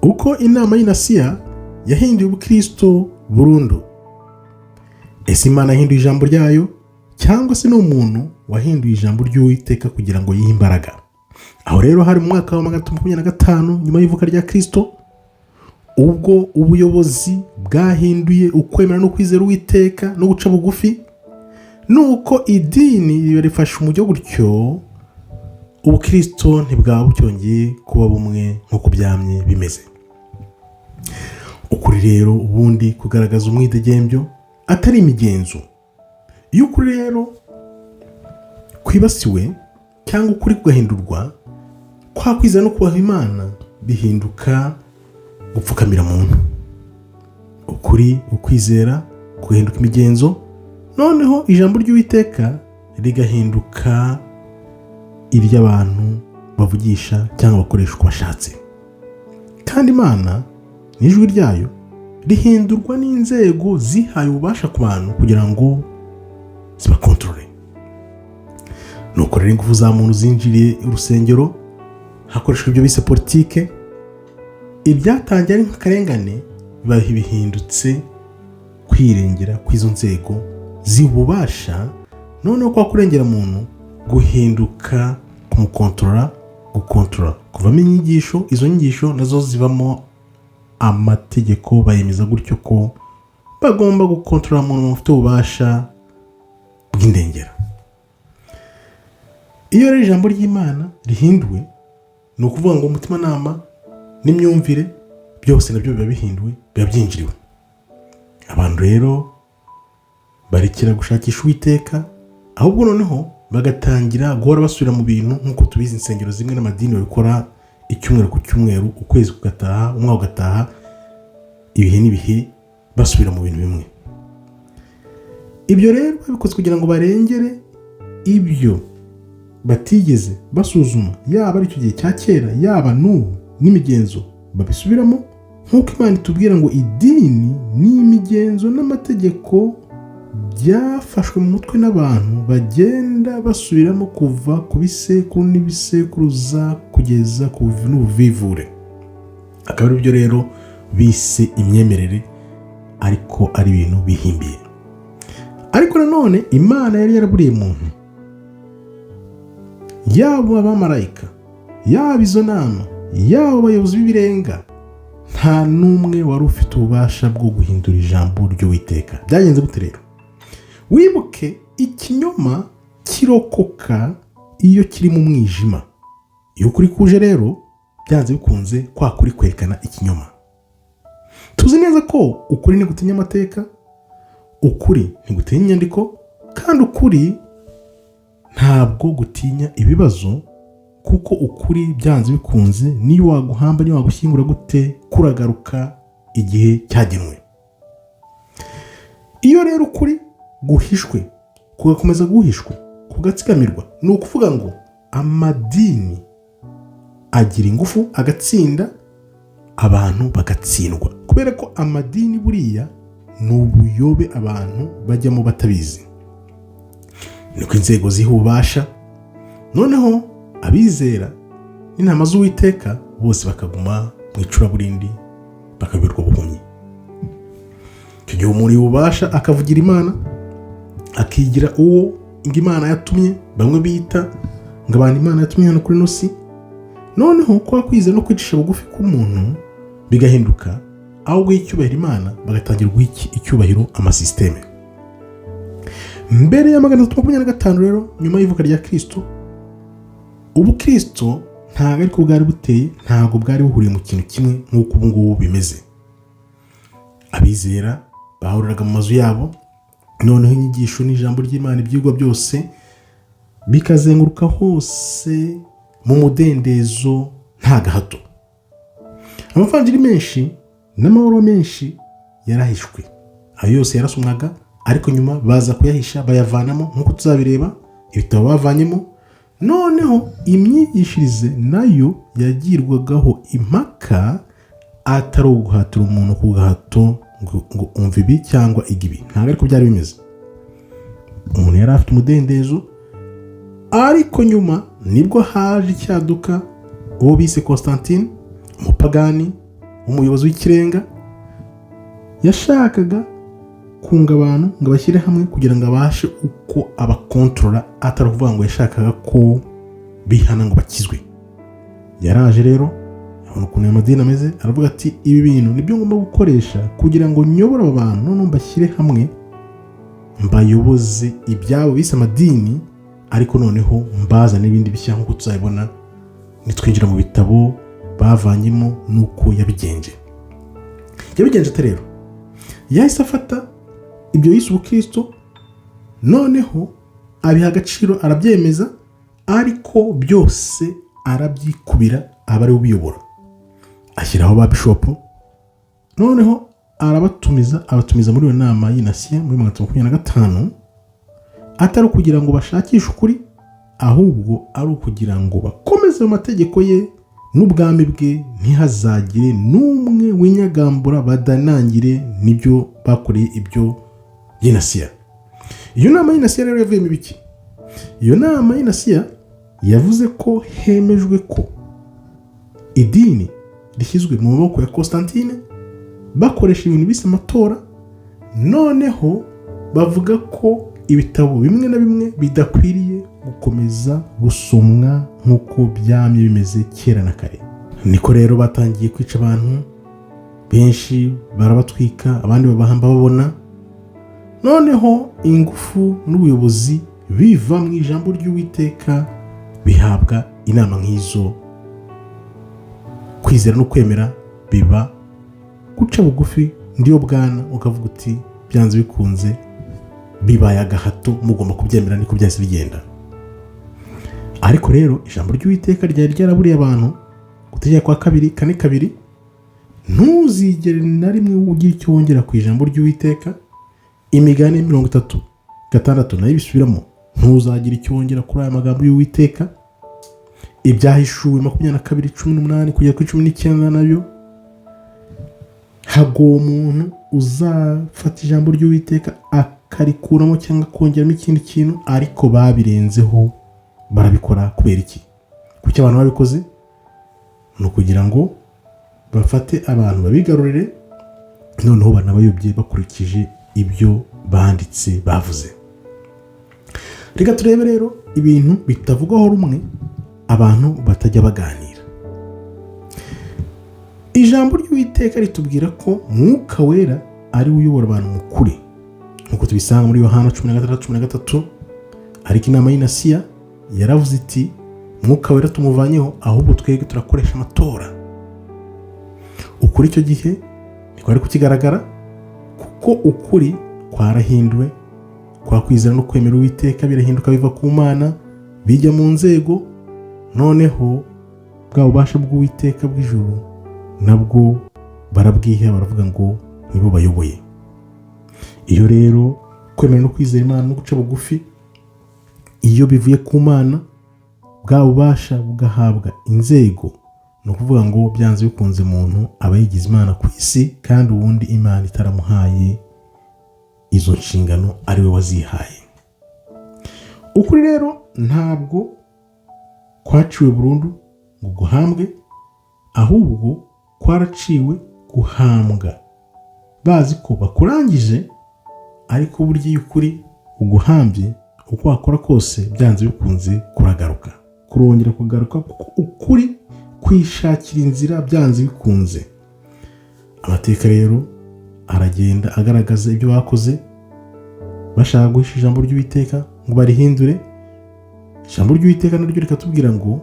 Uko inama y'i Nisiya yahinduye ubukristo burundu. Ese Imana yahinduye ijambo ryayo, cyangwa se ni umuntu wahinduye ijambo ry'Uwiteka kugira ngo yihe imbaraga? Aho rero hari mu mwaka wa 325 nyuma y'ivuka rya Kristo, ubwo ubuyobozi bwahinduye ukwemera no kwizera Uwiteka no guca bugufi, nuko idini riba rifashe umujyo gutyo, ubukristo ntibwaba bucyongeye kuba bumwe nk'uko byamye bimeze. Ukuri rero ubundi kugaragaza umwidegembyo, atari imigenzo. Iyo ukuri rero kwibasiwe cyangwa ukuri kugahindurwa, kwa kwizera no kubaha Imana bihinduka gupfukamira muntu. Ukuri, ukwizera kugahinduka imigenzo, noneho ijambo ry'Uwiteka rigahinduka iry'abantu bavugisha cyangwa bakoresha uko bashatse. Kandi Imana n'ijwi ryayo rihindurwa n'inzego zihaye ububasha ku bantu kugira ngo zibakontorore. Nuko rero ingufu za muntu zinjiriye urusengero hakoreshejwe ibyo bise politike. Ibyatangiye ari nk'akarengane biba bihindutse kwirengera kw'izo nzego ziha ububasha, noneho kwa kurengera muntu guhinduka kumukontorora. Gukontorora kuvamo inyigisho, izo nyigisho nazo zivamo amategeko, bayemeza gutyo ko bagomba gukontorora umuntu ufite ububasha bw'indengera. Iyo rero ijambo ry'Imana rihinduwe, ni ukuvuga ngo umutimanama n'imyumvire byose nabyo biba bihinduwe, biba byinjiriwe. Abantu rero barekera gushakisha Uwiteka, ahubwo noneho bagatangira guhora basubira mu bintu nk'uko tubizi, insengero zimwe n'amadini babikora icyumweru ku cyumweru, ukwezi kugataha, umwaka ugataha, ibihe n'ibihe, basubira mu bintu bimwe. Ibyo rero babikoze kugira ngo barengere ibyo batigeze basuzuma, yaba ari icyo gihe cya kera, yaba n'ubu, n'imigenzo babisubiramo. Nk'uko Imana itubwira ngo idini ni imigenzo n'amategeko byafashwe mu mutwe n'abantu, bagenda basubiramo kuva ku bisekuru n'ibisekuruza kugeza ku n'ubuvivure, akaba ari byo rero bise imyemerere, ariko ari ibintu bihimbiye. Ariko nanone Imana yari yaraburiye muntu, yaba abamarayika, yaba izo nama, yaba abayobozi b'ibirenga, nta n'umwe wari ufite ububasha bwo guhindura ijambo ry'Uwiteka. Byagenze gute rero? Wibuke, ikinyoma kirokoka iyo kiri mu mwijima. Iyo ukuri kuje rero, byanze bikunze kwa kuri kwerekana ikinyoma. Tuzi neza ko ukuri ntigutinya amateka, ukuri ntigutinya inyandiko, kandi ukuri ntabwo gutinya ibibazo, kuko ukuri byanze bikunze, niyo waguhamba, niyo wagushyingura gute, kuragaruka igihe cyagenwe. Iyo rero ukuri guhishwe, kugakomeza guhishwa, kugatsikamirwa, ni ukuvuga ngo amadini agira ingufu, agatsinda, abantu bagatsindwa, kubera ko amadini buriya ni ubuyobe abantu bajyamo batabizi. Niko inzego ziha ububasha, noneho abizera n'intama z'Uwiteka bose bakaguma mu icuraburindi, bakayoberwa buhumyi. Icyo gihe umuntu yubasha akavugira Imana, akigira uwo ngo Imana yatumye, bamwe bita ngo abantu Imana yatumye hano kuri ino si. Noneho kwa kwizera no kwicisha bugufi k'umuntu bigahinduka, aho guha icyubahiro Imana bagatangira guha icyubahiro amasisiteme. Mbere ya 325 rero nyuma y'ivuka rya Kirisito, ubukristo ntabwo ariko bwari buteye, ntabwo bwari buhuriye mu kintu kimwe nk'uko ubu ngubu bimeze. Abizera bahuriraga mu mazu yabo, noneho inyigisho n'ijambo ry'Imana, ibyigwa byose bikazenguruka hose mu mudendezo, nta gahato. Amavanjiri menshi n'amahoro menshi yarahishwe, ayo yose yarasomwaga, ariko nyuma baza kuyahisha, bayavanamo nk'uko tuzabireba ibitabo bavanyemo. Noneho imyigishirize nayo yagirwagaho impaka, atari uguhatira umuntu ku gahato ngo umva ibi cyangwa iga ibi. Ntabwo ariko byari bimeze. Umuntu yari afite umudendezo. Ariko nyuma nibwo haje icyaduka, uwo bise Constantine, umupagani. Umuyobozi w'ikirenga yashakaga kunga abantu ngo abashyire hamwe kugira ngo abashe uko abakontorora, atari ukuvuga ngo yashakaga ko bihana ngo bakizwe. Yaraje rero abona ukuntu ayo madini ameze, aravuga ati: "Ibi bintu nibyo ngomba gukoresha kugira ngo nyobore aba bantu, noneho mbashyire hamwe, mbayoboze ibyabo bise amadini, ariko noneho mbaza n'ibindi bishya", nk'uko tuzabibona nitwinjira mu bitabo bavanyemo n'uko yabigenje. Yabigenje ate rero? Yahise afata ibyo yise ubukristo, noneho abiha agaciro, arabyemeza, ariko byose arabyikubira, aba ariwe ubiyobora. Ashyiraho ba bishopu, noneho arabatumiza, abatumiza muri iyo nama y'i Nisiya muri 325, atari ukugira ngo bashakishe ukuri, ahubwo ari ukugira ngo bakomeze mu mategeko ye n'ubwami bwe, ntihazagire n'umwe winyagambura, badanangire n'ibyo bakoreye ibyo by'i Nisiya. Iyo nama y'i Nisiya rero yavuyemo ibiki? Iyo nama y'i Nisiya yavuze ko hemejwe ko idini rishyizwe mu maboko ya Constantine, bakoresha ibintu bise amatora. Noneho bavuga ko ibitabo bimwe na bimwe bidakwiriye gukomeza gusomwa nk'uko byamye bimeze kera na kare. Niko rero batangiye kwica abantu benshi, barabatwika, abandi babahamba babona. Noneho ingufu n'ubuyobozi biva mu ijambo ry'Uwiteka, bihabwa inama nk'izo. Kwizera no kwemera biba guca bugufi, ndiyo bwana, ukavuga uti: "Byanze bikunze bibaye agahato, mugomba kubyemera." Niko byahise bigenda. Ariko rero ijambo ry'Uwiteka ryari ryaraburiye abantu, Gutegeka kwa Kabiri 4:2: "Ntuzigere na rimwe ugira icyo wongera ku ijambo ry'Uwiteka." Imigani 30:6 nayo ibisubiramo: "Ntuzagire icyo wongera kuri aya magambo y'Uwiteka." Ibyahishuwe 22:18 kugera kuri 19 nayo: "Hagowe umuntu uzafata ijambo ry'Uwiteka akarikuramo cyangwa akongeramo ikindi kintu." Ariko babirenzeho, barabikora. Kubera iki? Kuki abantu babikoze? Ni ukugira ngo bafate abantu babigarurire, noneho banabayobye bakurikije ibyo banditse, bavuze. Reka turebe rero ibintu bitavugwaho rumwe, abantu batajya baganira. Ijambo ry'Uwiteka ritubwira ko Mwuka Wera ari we uyobora abantu mu kuri, nk'uko tubisanga muri Yohana 16:13. Ariko inama y'i Nisiya yaravuze iti: "Mwuka Wera tumuvanyeho, ahubwo twebwe turakoresha amatora." Ukuri icyo gihe ntikwari kukigaragara, kuko ukuri kwarahinduwe. Kwa kwizera no kwemera Uwiteka birahinduka, biva ku Mana bijya mu nzego. Noneho bwa bubasha bw'Uwiteka bw'ijuru nabwo barabwiha, baravuga ngo nibo bayoboye. Iyo rero kwemera no kwizera Imana no guca bugufi iyo bivuye ku Mana, bwa bubasha bugahabwa inzego, ni ukuvuga ngo byanze bikunze umuntu aba yigize Imana ku isi, kandi ubundi Imana itaramuhaye izo nshingano, ari we wazihaye. Ukuri rero ntabwo kwaciwe burundu ngo guhambwe, ahubwo kwaraciwe guhambwa bazi ko bakurangije. Ariko burya iyo ukuri uguhambye, uko wakora kose byanze bikunze kuragaruka, kurongera kugaruka, kuko ukuri kwishakira inzira byanze bikunze. Amateka rero aragenda agaragaza ibyo bakoze bashaka guhisha ijambo ry'Uwiteka ngo barihindure. Ijambo ry'Uwiteka naryo rikatubwira ngo: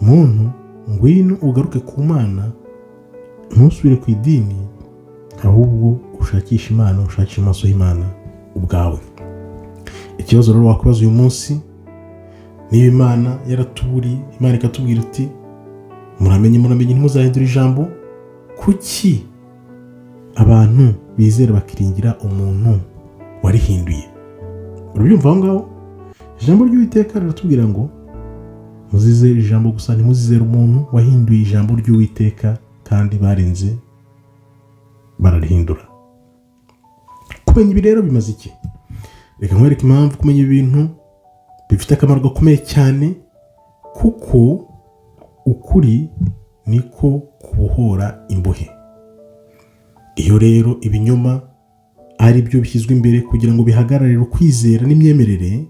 "Muntu, ngwino ugaruke ku Mana, ntusubire ku idini, ahubwo ushakishe Imana, ushakishe amaso y'Imana ubwawe." Ikibazo rero wakwibaza uyu munsi, niba Imana yaratuburiye, Imana ikatubwira uti: "Muramenye, muramenye, ntimuzahindure ijambo", kuki abantu bizera bakiringira umuntu warihinduye? Urabyumva aho ngaho? Ijambo ry'Uwiteka riratubwira ngo: "Muzizere ijambo gusa, ntimuzizere umuntu wahinduye ijambo ry'Uwiteka." Kandi barenze bararihindura. Kumenya ibi rero bimaze iki? Reka nkwereke impamvu kumenya ibintu bifite akamaro gakomeye cyane, kuko ukuri niko kubohora. kubohora imbohe. Iyo rero ibinyoma ari byo bishyizwe imbere kugira ngo bihagararire ukwizera n'imyemerere,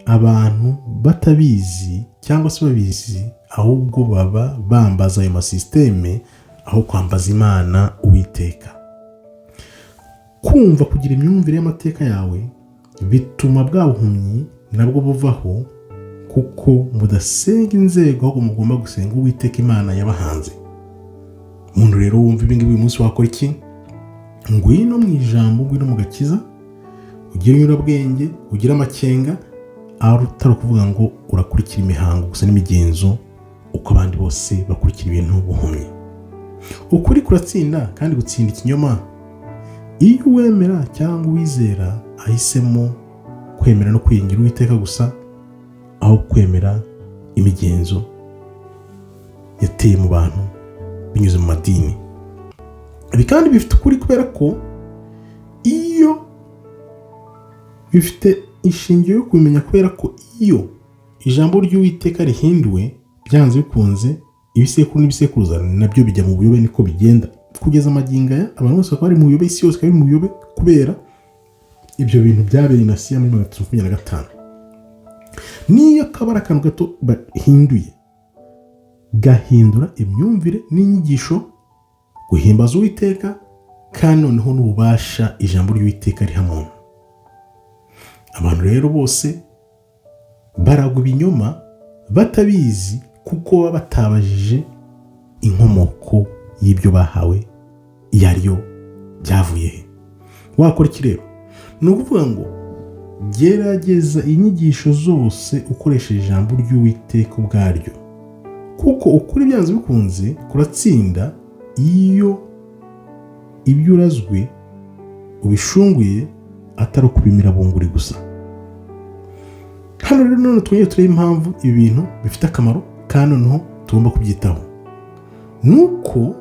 abantu batabizi cyangwa se babizi, ahubwo baba bambaza ayo masisiteme aho kwambaza Imana Uwiteka. Kumva kugira imyumvire y'amateka yawe bituma bwa buhumyi nabwo buvaho, kuko mudasenga inzego, ahubwo mugomba gusenga Uwiteka Imana yabahanze. Umuntu rero wumva ibi ngibi uyu munsi, wakora iki? Ngwino mu ijambo, ngwino mu gakiza, ugire inyurabwenge, ugire amakenga, aho utari ukuvuga ngo urakurikira imihango gusa n'imigenzo uko abandi bose bakurikira ibintu buhumyi. Ukuri kuratsinda kandi gutsinda ikinyoma iyo uwemera cyangwa uwizera ahisemo kwemera no kwiringira Uwiteka gusa, aho kwemera imigenzo yateye mu bantu binyuze mu madini. Ibi kandi bifite ukuri, kubera ko iyo bifite ishingiro yo kubimenya, kubera ko iyo ijambo ry'Uwiteka rihinduwe, byanze bikunze ibisekuru n'ibisekuruza nabyo bijya mu buyobe. Niko bigenda kugeza amagingo aya, abantu bose bakaba bari mu buyobe, isi yose ikaba iri mu buyobe kubera ibyo bintu byabereye na Siya muri 325. Niyo kaba ari akantu gato bahinduye, gahindura imyumvire n'inyigisho, guhimbaza Uwiteka, kandi noneho n'ububasha ijambo ry'Uwiteka riha muntu. Abantu rero bose baragwa ibinyoma batabizi, kuko baba batabajije inkomoko y'ibyo bahawe iyo ari yo, byavuye he. Wakora iki rero? Ni ukuvuga ngo gerageza inyigisho zose ukoresheje ijambo ry'Uwiteka ubwaryo, kuko ukuri byanze bikunze kuratsinda iyo ibyo urazwe ubishunguye, atari ukubimira bunguri gusa. Hano rero none twongere turebe impamvu ibi bintu bifite akamaro kandi noneho tugomba kubyitaho. Ni uko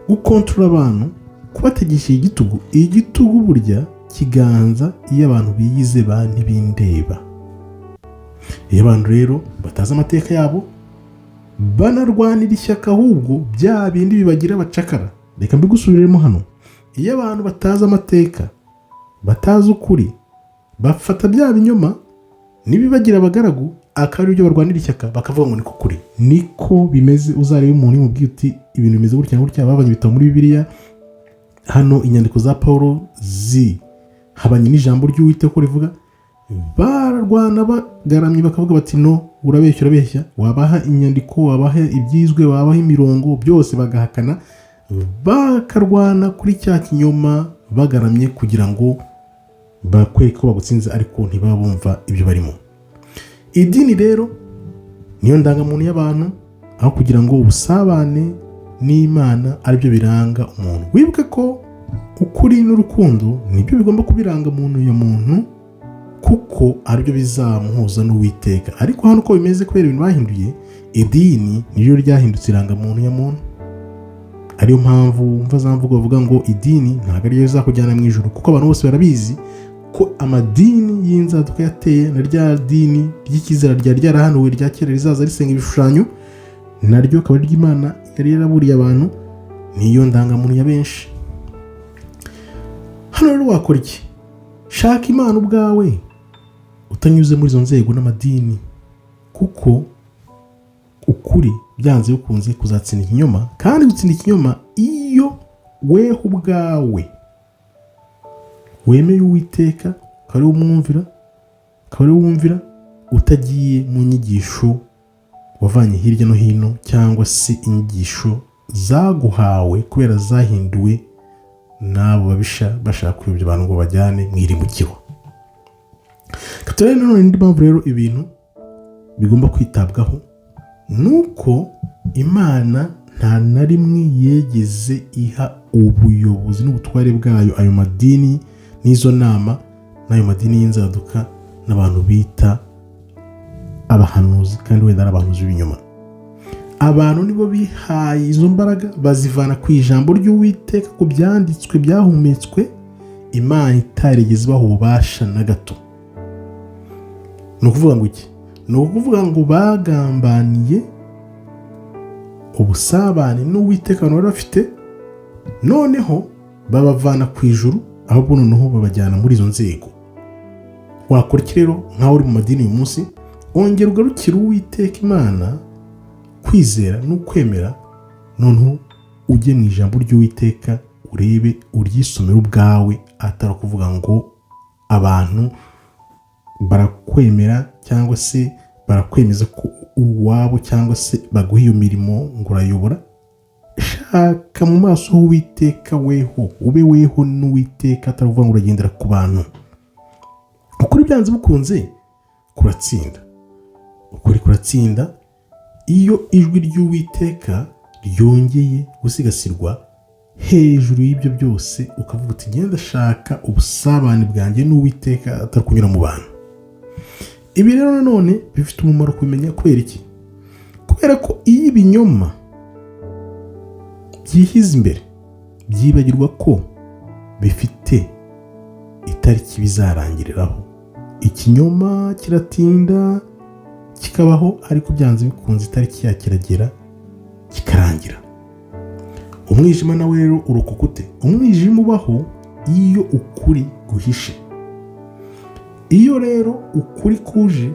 gukontorora abantu, kubategesha igitugu, igitugu burya kiganza iyo abantu biyize ba ntibindeba. Iyo abantu rero batazi amateka yabo, banarwanira ishyaka ahubwo bya bindi bibagira abacakara. Reka mbigusubiremo hano: iyo abantu batazi amateka, batazi ukuri, bafata bya binyoma n'ibibagira abagaragu, akaba ari byo barwanira ishyaka, bakavuga ngo niko kuri, niko bimeze. Uzarebe umuntu umubwiye uti ibintu bimeze gutya na gutya, babanye ibitabo muri Bibiliya hano, inyandiko za Paul zihabanye n'ijambo ry'Uwiteka rivuga, bararwana bagaramye, bakavuga bati: "No, urabeshya, urabeshya." Wabaha inyandiko, wabaha ibyizwe, wabaha imirongo, byose bagahakana, bakarwana kuri cya kinyoma bagaramye kugira ngo bakwereke ko bagutsinze, ariko ntibaba bumva ibyo barimo. Idini rero niyo ndangamuntu y'abantu, aho kugira ngo ubusabane n'Imana aribyo biranga umuntu. Wibuke ko ukuri n'urukundo nibyo bigomba kubiranga muntu ya muntu, kuko aribyo bizamuhuza n'Uwiteka. Ariko hano uko bimeze, kubera ibintu bahinduye, idini niryo ryahindutse irangamuntu ya muntu. Ariyo mpamvu wumva za mvugo bavuga ngo idini ntabwo ariyo izakujyana mu ijuru, kuko abantu bose barabizi ko amadini y'inzaduka yateye, na rya dini ry'ikizira ryari ryarahanuwe rya kera rizaza risenga ibishushanyo, naryo akaba ari ry'Imana yari yaraburiye abantu, niyo ndangamuntu ya benshi. Hano rero wakora iki? Shaka Imana ubwawe utanyuze muri izo nzego n'amadini, kuko ukuri byanze bikunze kuzatsinda ikinyoma, kandi gutsinda ikinyoma iyo weho ubwawe wemeye Uwiteka, ukaba ari we umwumvira, ukaba ari we wumvira, utagiye mu nyigisho wavanye hirya no hino, cyangwa se inyigisho zaguhawe kubera zahinduwe n'abo babisha bashaka kuyobya abantu ngo bajyane mu irimbukiro. Turebe nanone indi mpamvu rero ibintu bigomba kwitabwaho, ni uko Imana nta na rimwe yegeze iha ubuyobozi n'ubutware bwayo ayo madini n'izo nama n'ayo madini y'inzaduka n'abantu bita abahanuzi, kandi wenda ari abahanuzi b'ibinyoma. Abantu nibo bihaye izo mbaraga, bazivana ku ijambo ry'Uwiteka, ku byanditswe byahumetswe, Imana itarigeze ibaha ububasha na gato. Ni ukuvuga ngo iki? Ni ukuvuga ngo bagambaniye Ubusabane n'Uwiteka abantu bari bafite, noneho babavana ku ijuru, ahubwo noneho babajyana muri izo nzego. Wakora iki rero nkaho uri mu madini uyu munsi? Ongera ugarukire Uwiteka Imana, kwizera n'ukwemera, noneho ujye mu ijambo ry'Uwiteka, urebe, uryisomere ubwawe, atari ukuvuga ngo abantu barakwemera cyangwa se barakwemeza ko uri uwabo, cyangwa se baguha iyo mirimo ngo urayobora. Shaka mu maso h'Uwiteka, weho ube weho n'Uwiteka, atari ukuvuga ngo uragendera ku bantu. Ukuri byanze bikunze kuratsinda. Ukuri kuratsinda iyo ijwi ry'Uwiteka ryongeye gusigasirwa hejuru y'ibyo byose, ukavuga uti: "Ngenda shaka ubusabane bwanjye n'Uwiteka, atari kunyura mu bantu." Ibi rero nanone bifite umumaro kubimenya. Kubera iki? Kubera ko iyo ibinyoma byishyize imbere, byibagirwa ko bifite itariki bizarangiriraho. Ikinyoma kiratinda kikabaho, ariko byanze bikunze itariki yacyo iragera kikarangira. Umwijima nawe rero urokoka ute? Umwijima ubaho iyo ukuri guhishe. Iyo rero ukuri kuje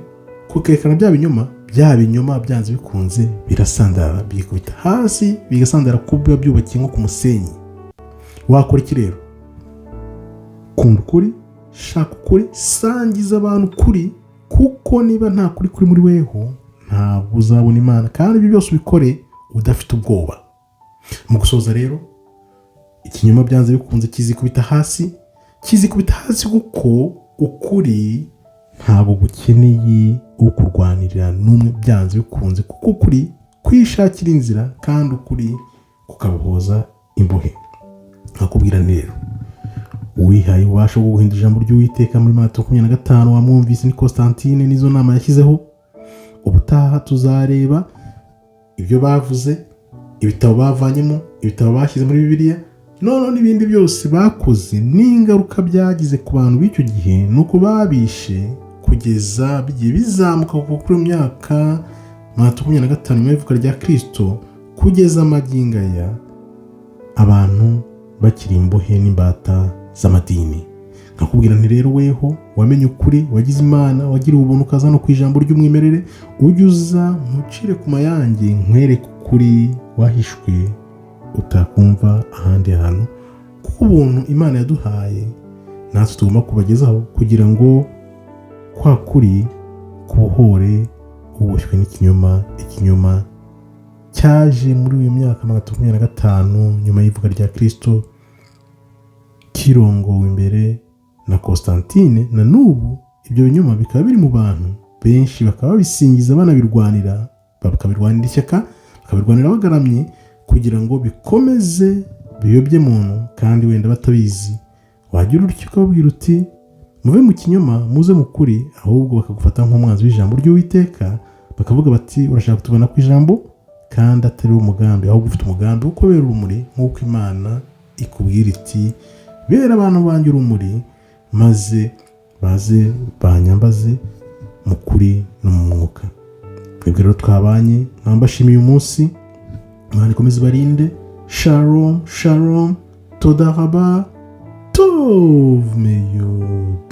kukerekana bya binyoma, bya binyoma byanze bikunze birasandara, bikubita hasi, bigasandara kuko biba byubakiye nko ku musenyi. Wakora iki rero? Kunda ukuri, shaka ukuri, sangiza abantu ukuri, kuko niba nta kuri kuri muri weho, ntabwo uzabona Imana. Kandi ibyo byose ubikore udafite ubwoba. Mu gusoza rero, ikinyoma byanze bikunze kizikubita hasi, kizikubita hasi, kuko ukuri ntabwo gukeneye ukurwanirira n'umwe byanze bikunze, kuko ukuri kwishakira inzira kandi ukuri kukabohoza imbohe. Nkakubwira rero, uwihaye ububasha bwo guhindura ijambo ry'Uwiteka muri Matayo 25, wamwumvise, ni Constantine n'izo nama yashyizeho. Ubutaha tuzareba ibyo bavuze, ibitabo bavanyemo, ibitabo bashyize muri Bibiliya, noneho n'ibindi byose bakoze n'ingaruka byagize ku bantu b'icyo gihe, nuko babishe kugeza bigiye bizamuka kuva kuri iyo myaka 25 nyuma y'ivuka rya Kirisito kugeza magingo aya, abantu bakiri imbohe n'imbata z'amadini. Nkakubwira nti rero, weho wamenye ukuri, wagize Imana, wagiriwe ubuntu, ukaza no ku ijambo ry'umwimerere, ujye uza nkucire ku mayange, nkwereke ukuri wahishwe utakumva ahandi hantu, kuko ubuntu Imana yaduhaye natwe tugomba kubagezaho kugira ngo kwa kuri kubohore uboshywe n'ikinyoma. Ikinyoma cyaje muri uyu myaka 325 nyuma y'ivuka rya Kirisito, kirongowe imbere na Constantine. Na n'ubu ibyo binyoma bikaba biri mu bantu benshi, bakaba babisingiza, banabirwanira, bakabirwanira ishyaka, bakabirwanira bagaramye, kugira ngo bikomeze biyobye muntu, kandi wenda batabizi. Wagira utyo ukababwira uti: "Muve mu kinyoma, muze mu kuri," ahubwo bakagufata nk'umwanzi w'ijambo ry'Uwiteka, bakavuga bati: "Urashaka kutubona ku ijambo," kandi atari wo mugambi, ahubwo ufite umugambi wo kubera urumuri, nk'uko Imana ikubwira iti: "Bera abantu banjye urumuri, maze baze banyambaze mu kuri no mu mwuka." Twebwe rero twabanye, nkaba mbashimiye uyu munsi. Imana ikomeze ibarinde. Shalom, shalom, toda raba, tov meyod.